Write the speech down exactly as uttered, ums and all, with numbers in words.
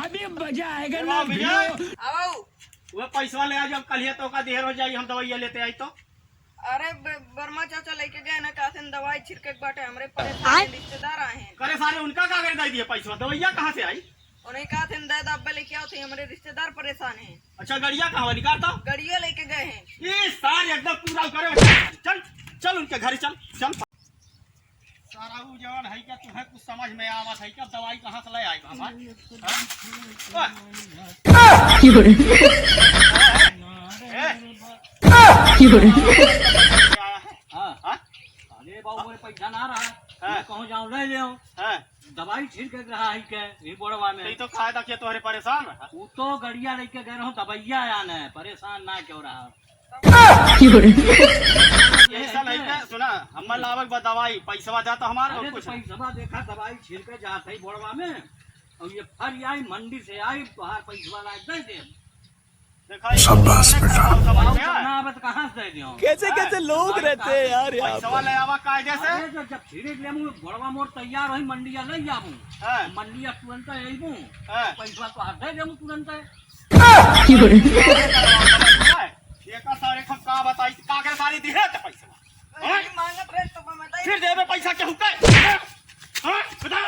अभी मजा आएगा ना भिड़ो। आओ। वह पैसवा ले आ, जब कल तो का देर हो जाई, हम दवाइया लेते आई तो। अरे ब-, वर्मा चाचा लेके गए ना, कहते हैं दवाई छिड़के के बाटे, हमरे परेशान आय? हैं, रिश्तेदार आए हैं। करे सारे, उनका का करे दे दिए पैसवा, दवाइया कहाँ से आई? उन्हें कहते हैं दे दब्बे लेके आओ थे, हमरे रिश्तेदार परेशान हैं। अच्छा, गड़िया कहाँ वाली कार था? गड़िया लेके गए हैं। ये सारे एकदम पूरा करे, चल, चल उनके घरे चल, चल। सारा उ जवन है क्या, तुम्हें कुछ समझ में आवत है क्या? दवाई कहाँ से ले आए बाबा? हाँ? ए? हाँ। हाँ? अरे बाबू, मोरे पैसा ना रहा, हाँ। मैं कहूँ जाऊँ ले ले आऊँ। हाँ। दवाई छिड़के रहा है के, ये बोड़वा में। तो ये तो कहा था कि तोहरे परेशान रहा। वो तो गड़िया लेके गए रहूँ, दवाइया आने, परेशान ना क्यों रहा। ऐसा नहीं है, सुना, हमार लावक बा दवाई, पैसवा जाता हमार और अरे तो कुछ नहीं। पैसवा देखा, दवाई छिड़के जात है बोड़वा में, और ये फर आई मंडी से आई, तोहार पैसवा ला दे दे। देखा, शाबाश बेटा। समझ में आया? ना आवे तो कहाँ से दे दियो? कैसे कैसे लोग रहते हैं यार यहाँ पैसवा पर। ले आवा कायदे से। अरे तो जब छिड़क ले मुँह बोड़वा मोर तैयार होई, मंडिया ले जाबू। हाँ। मंडिया तुरंत अइबू। हाँ। पैसवा तो हाथ दे देबू तुरंत। एका सारे को का बताई, का के सारे दिहे ते पैसा? हैं? ये मांगत रहे तो मैं बताई। फिर देबे पैसा केहू के? हैं? बता।